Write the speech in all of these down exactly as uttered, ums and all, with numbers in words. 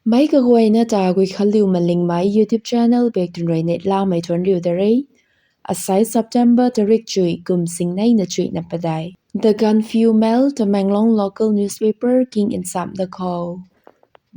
Meic kaguayna ta Guikhanliu Malingmei YouTube channel bak tun rui neihlamei thuanc riu da re. Asai September tarik chuih kum singneina chuihna padeih. The Gaanphiu Mail, Tamenglong local newspaper king nsam da khou.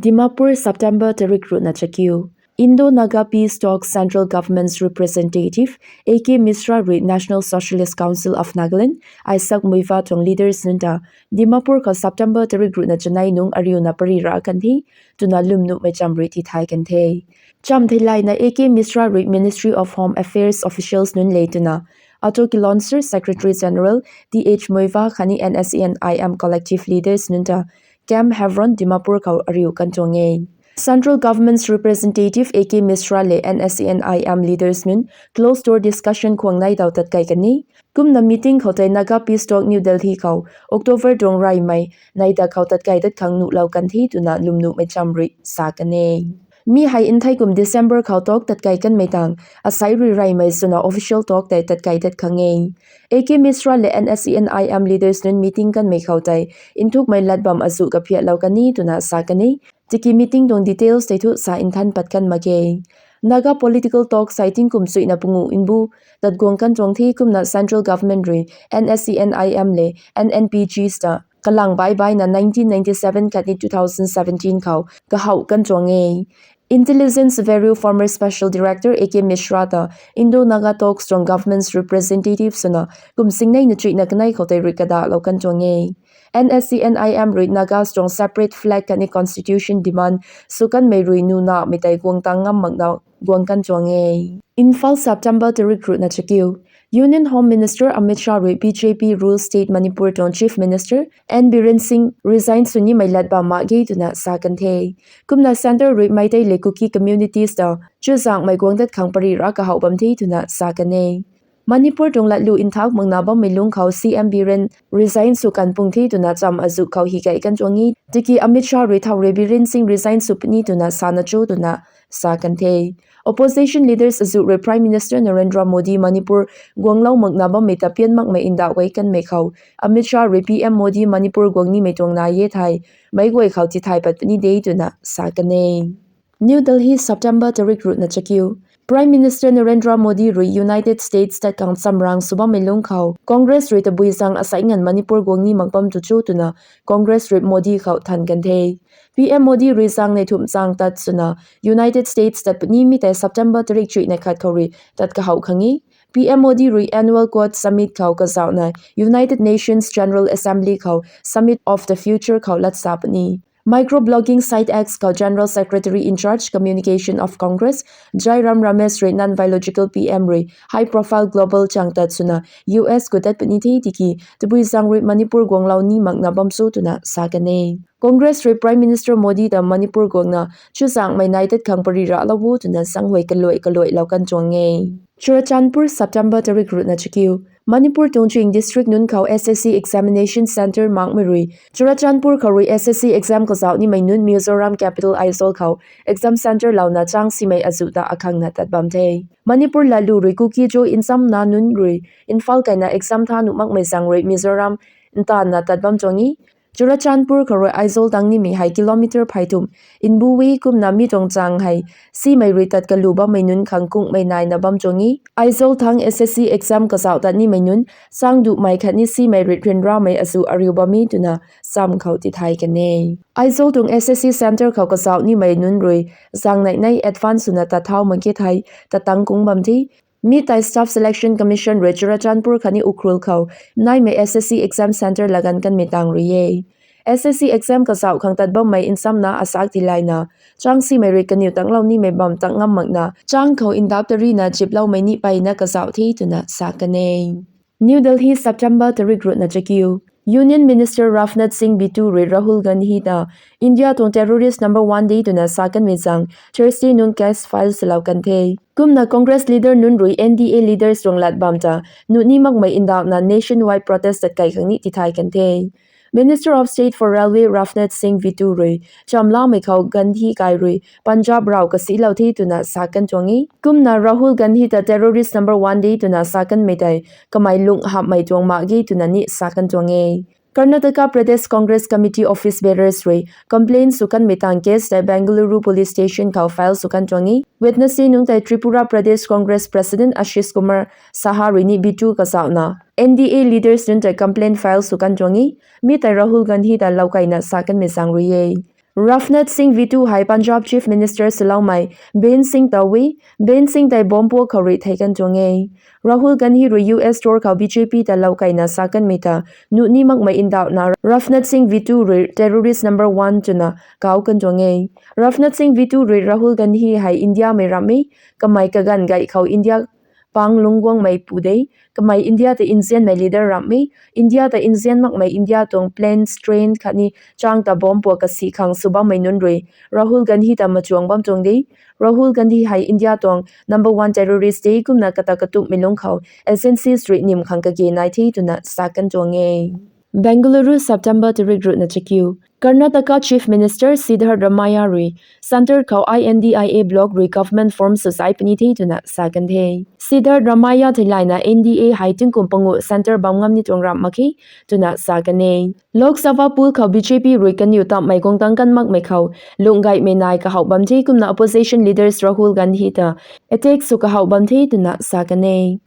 Dimapur, September tarik ruhna chakiu. Indo-Naga Peace Talks Central Government's Representative A K Mishra rui National Socialist Council of Nagaland, AISAC Muivah tuang leaders nunc ta Dimapur khou September tarik ruhna chanei nungc ariuna pary ra kan the twna lwmnuhmei cham rui tithay kan the. Cham theilayna A K Mishra rui Ministry of Home Affairs officials nunc le twna Ato Kilonser, Secretary General, T H Muivah khatni N S C N I M collective leaders nunc ta Camp Havron, Dimapur khou ariu kan tuang e. Central Government's representative A K Mishra le N S C N I M leaders nunc closed door discussion khwang nai daw tatkai kan e. Kumna meeting khou tei Naga Peace Talk New Delhi khou October tuang reymei neih da khou tatkai dat khang nuhlou kan the twna lwmnuhmei cham rui sa kan e. Mi hei nthei kum December khou talk tatkai kanmei tang asai rui reymei swna official talk tei tatkai dat khang e. A K Mishra le N S C N I M leaders nunc meeting kanmei khou tei nthukmei lat bam azuh kaphiatlou kan e twna sa kan e. Tiki meeting tuang details tei thu sa nthan pat kan mak ge. Naga political talk sei tingkum chuihna panguh mbu tat guang kan tuang the kumna central government rui N S C N I M le N N P Gs ta kalang bai baina nineteen ninety-seven khatni two thousand seventeen khou kahouh kan tuang e. Intelligence Bureau former Special Director A K Mishra ta Indo-Naga Talks tuang government's representative swna kum singneina chuihna kanei khou tei rui kadahlou kan tuang e. N S C N I M rui Nagas tuang separate flag khatni constitution demand sw kanmei rui nunahmei tei guang tang ngam makna guang kan tuang e. Imphal, September tarik ruhna chakiu. Union Home Minister Amit Shah rui B J P rule state Manipur tuang Chief Minister N Biren Singh resign sw nimei lat bam mak ge twna sa kan the. Kumna centre rui Meitei le Kuki communities ta chuzaenghmei guang dat khang pary ra kahouh bam the twna sa kan e. Manipur tuang latlu nthak makna bammei lungc khou C M Biren resign sw kan pung the twna cham azuh khou hei gay kan tuang e. Tiki Amit Shah rui thow rui Biren Singh resign sw puni twna sana cho twna sa kan the. Opposition leaders azuh rui Prime Minister Narendra Modi Manipur guanglou makna bammei ta pian makmei ndauh guay kanmei khou Amit Shah rui P M Modi Manipur guang nimei tuang nai e thei meic guay khou tithay pat puni de twna sa kan e. New Delhi, September tarik ruhna chakiu. Prime Minister Narendra Modi rui United States tat khang chamrang sw bammei lungc khou Congress rui tabui zaeng asai nganv Manipur guang ni mak bam tu cho twna Congress rui Modi khou than kan the. P M Modi rui zaeng nei thumh zaeng tat swna United States tat puni mi tei September tarik chuihna khat khou rui tat kahouh khang e. P M Modi rui Annual Quad Summit khou kazauhna United Nations General Assembly khou Summit of the Future khou lat sa puni. Microblogging site X khou General Secretary in charge Communication of Congress Jairam Ramesh rui non-biological P M rui high profile global chang tat swna U S khou tat puni the tiki tabui zaeng rui Manipur guanglou ni makna bam cho twna sa kan e. Congress rui Prime Minister Modi ta Manipur guangna chuzaenghmei nai tat khang pary ralou o twna zaenghuay kaluai kaluailou kan tuang e. Churachandpur, September tarik ruhna chakiu. Manipur tuang chuing district nunc khou S S C examination centre makmei rui Churachandpur khou rui S S C exam kazauh nimei nunc Mizoram capital Aizawl khou exam centre louna chang simei azuh ta akhangna tat bam the. Manipur latlu rui Kuki-Zo nchamna nunc rui Imphal kaina exam tha nuh makmei zaeng rui Mizoram ntaanna tat bam tuang e. Churachandpur khou rui Aizawl tang nimei hei kilometer phey thumh mbu e kumna mi tuang chang hei simei rui tat kalu bammei nunc khang kungmei naina bam tuang e. Aizawl thang S S C exam kazauh tat nimei nunc chang duhmei khatni simei rui ryanramei azuh ariu bam e twna cham khou tithay kan e. Aizawl tuang S S C centre khou kazauh nimei nunc rui zaeng nei nei advance swna tat thau mak ge thei tat tang kung bam the. Mi tei Staff Selection Commission rui Churachandpur khatni Ukhrul khou naimei S S C exam centre laganv kanmei tang rui e. S S C exam kazauh khang tat bammei nchamna asak theilayna chang simei rui kaniw tanglou nimei bam tang ngam makna chang khou ndap tarina chiploumei ni peyna kazauh the twna sa kan e. New Delhi, September tarik ruhna chakiu. Union Minister Rajnath Singh Bittu rui Rahul Gandhi ta India tuang terrorist number one de twna sa kanmei zaeng Thursday nungc case file swlou kan the. Kumna Congress leader nunc rui N D A leaders tuang lat bam ta nuh ni makmei ndauhna nationwide protest tat kai khang ni tithay kan the. Minister of State for Railway Rajnath Singh Bittu rui chamlamei khou Gandhi kai rui Punjab rau kasilou the twna sa kan tuang e. Kumna Rahul Gandhi ta terrorist number one de twna sa kanmei tei kamei lung hamhmei tuang mak ge twna ni sa kan tuang e. Karnataka Pradesh Congress Committee office bearers rui complaint sw kanmei tang case tei Bengaluru Police Station khou file sw kan tuang e. Wednesday nungc tei Tripura Pradesh Congress President Ashish Kumar Saha rui ni B two kazauhna N D A leaders nunc tei complaint file sw kan tuang e. Mi tei Rahul Gandhi ta loukaina sa kanmei zaeng rui e. Rajnath Singh Vitu hei Punjab Chief Minister swloumei Biren Singh ta e. Biren Singh tei bomb puak khou rui thei kan tuang e. Rahul Gandhi rui U S tour khou B J P ta loukaina sa kanmei ta nuh ni makmei ndauhna Rajnath Singh Vitu rui terrorist number one twna kau kan tuang e. Rajnath Singh Vitu rui Rahul Gandhi hei Indiamei ram e, kamei kaganv gay khou India pang lungc guangmei pu de, kamei India ta nzianmei leader ram e, India ta nzian makmei India tuang planes, train khatni chang ta bomb puak kasi khang sw bammei nunc rui Rahul Gandhi ta machuang bam tuang de. Rahul Gandhi hei India tuang number one terrorist de, kumna kata katumhmei lungc khou agencies rui nim khang kage nai the twna sa kan tuang e. Bengaluru, September tarik ruhna chakiu. Karnataka Chief Minister Siddharamaiah rui Centre khou I N D I A bloc rui government form sw zai puni the twna sa kan the. Siddharamaiah theilayna N D A hei tingkum panguh Centre bam ngam ni tuang ramh mak khe twna sa kan e. Lok Sabha poll khou B J P rui kaniw tammei guang tang kan makmei khou lungh gaymei nai kahowh bam the, kumna opposition leaders Rahul Gandhi ta attack sw kahowh bam the twna sa kan e.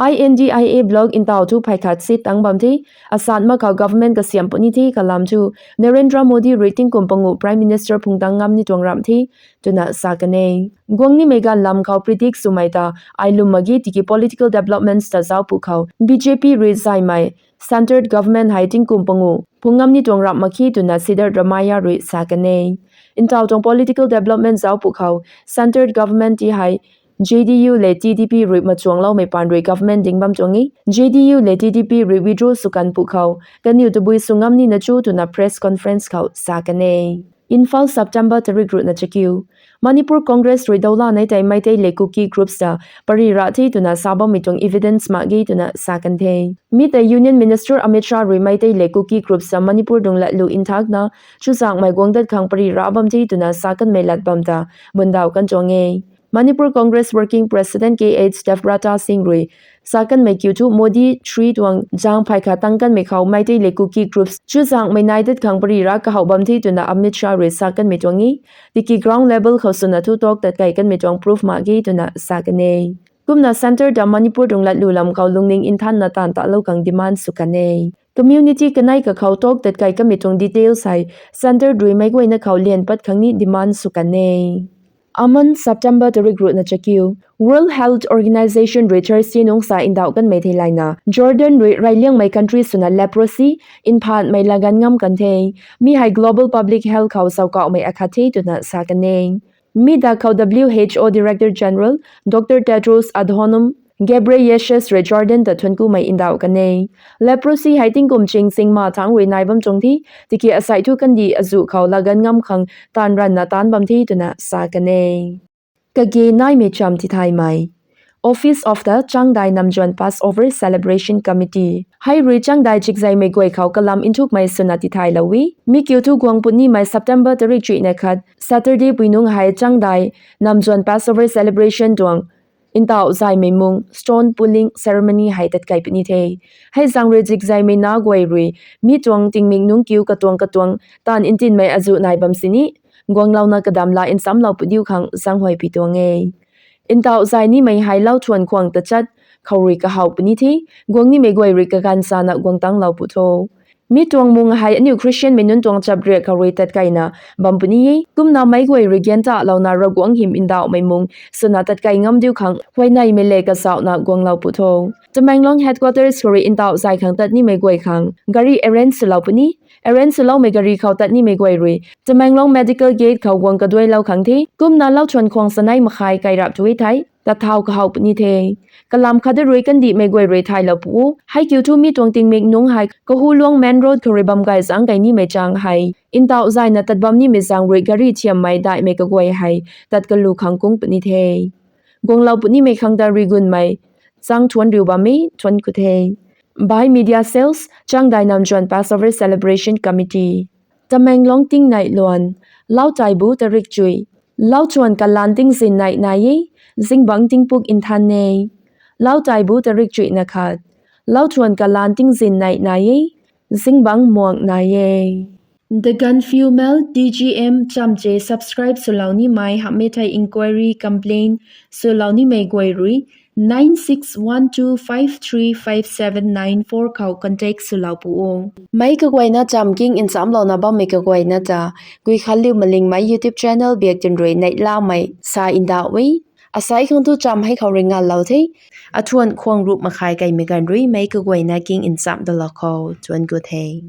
I N D I A bloc ntaw thu phey khat seat tang bam the, asat mak khou government kasiam puni the kalam thu Narendra Modi rui tingkum panguh Prime Minister phung tang ngam ni tuang ramh the twna sa kan e. Guang nimei ganv lam khou predict swmei ta ai lwm mak ge, tiki political developments ta zauc pwkhou B J P rui zaymei centred government hei tingkum panguh phung ngam ni tuang ramh mak khe twna Siddharamaiah rui sa kan e. Ntaw tuang political development zauc pwkhou centred government ti hei J D U le T D P rui machuangloumei paan rui government ding bam tuang e. J D U le T D P rui withdraw sw kan pwkhou kaniw tabui sw ngam nina cho twna press conference khou sa kan e. Imphal, September tarik ruhna chakiu. Manipur Congress rui dawla nei tei Meitei le Kuki groups ta pary rah the twna sa bammei tuang evidence mak ge twna sa kan the. Mi tei Union Minister Amit Shah rui Meitei le Kuki groups ta Manipur tuang latlu nthakna chuzaenghmei guang dat khang pary rah bam the twna sa kanmei lat bam ta mundaw kan tuang e. Manipur Congress Working President K H Devrata Singh rui sa kanmei kiu thu Modi three tuang zaeng phey khat tang kanmei khou Meitei le Kuki groups chuzaenghmei nai dat khang pary rah kahowh bam the twna Amit Shah rui sa kanmei tuang e. Tiki ground level khou swna thu talk tat kai kanmei tuang proof mak ge twna sa kan e. Kumna centre ta Manipur tuang latlu lam khou lungning nthanna taanv talou khang demand sw kan e. Community kanei kakhou talk tat kai kanmei tuang details hei centre rui meic guayna khou lian pat khang ni demand sw kan e. Aman, September tarik ruhna chakiu. World Health Organization rui Thursday nungc sa ndauh kanmei theilayna Jordan rui reyliangmei country swna leprosy mphaanmei laganv ngam kan the. Mi hei global public health khou zaukauhmei akhat the twna sa kan e. Mi da khou W H O Director General Doctor Tedros Adhanom Ghebreyesus rui Jordan ta thuanc kumei ndauh kan e. Leprosy hei tingkum ching singma thangc rui nai bam tuang the, tiki asei thu kandih azuh khou laganv ngam khang taanv ranvna taanc bam the twna sa kan e. Kage naimei cham tithaymei. Office of the Changdai Namjuan Passover Celebration Committee hei rui Changdai chikzaymei guay khou kalam nthukmei swna tithaylou e. Mi kiu thu guang punimei September tarik chuihna khat Saturday pui nungc hei Changdai Namjuan Passover Celebration tuang ntauh zaymei mung, stone pulling ceremony hei tatkai puni the. Hei zaeng rui chikzaymei nac guay rui mi tuang tingmik nungc kiu katuang katuang taanv ntinmei azuh nai bam sini guanglouna kadamla nchamlou pu diu khang zaenghuay pi tuang e. Ntauh zay nimei hei lau thuan khwang tachat khou rui kahowh puni the, guang nimei guay rui kaganv chana guang tanglou pu tho. Mi tuang mung hei aniu Christianmei nunc tuang chapriak khou rui tatkaina bam puni e. Kumna meic guay rui gan talouna Ravguangc hym ndauhmei mung swna tatkai ngam diu khang huayneymei le kazauhna guanglou pu tho. Tamenglong headquarters khou rui ntauh zay khang tat nimei guay khang gari arrange swlou puni. Arrange swloumei gari khou tat nimei guay rui Tamenglong Medical Gate khou guang kaduailou khang the. Kumna lau thuan khwang sanei makhai kai rap tu e thei tat thau kahowh puni the. Kalam khat da rui kandihmei guay rui thaylou pu o. Hei kiu thu mi tuang tingmik nungc hei Kahulong Main Road khou rui bam gay zaeng kai nimei chang hei ntauh zayna tat bam nimei zaeng rui gari thiammei daihmei kaguay hei tat kalu khang kung puni the. Guanglou punimei khang ta rigunmei chang thuanc riu bammei thuanc khou the. By Media Cells, Changdai Namjuan Passover Celebration Committee. Tamenglong tingnei luan. Lau taibu tarik chuih. Lau thuan kalan tingzin nei nai e, zingbangc tingpuk nthan e. Lau taibu tarik chuihna khat. Lau thuan kalan tingzin nei nai e, zingbangc muang nai e. The Gaanphiu Mail, D G M chamv subscribe swlou nimei hamhmei thei inquiry complaint swlou nimei guay rui nine six one two five three five seven nine four khou contact swlou pu o. Meic kaguayna chamv king nchamlouna bammei kaguayna ta Guikhanliu Malingmei YouTube channel biak tin rui neihlamei sa ndauh e. Asai khang tu chamv hei khou rui nganlou the. Athuan khwang rup makhai kaimei ganv rui meic kaguayna king nchamh dalou khou thuan gut the.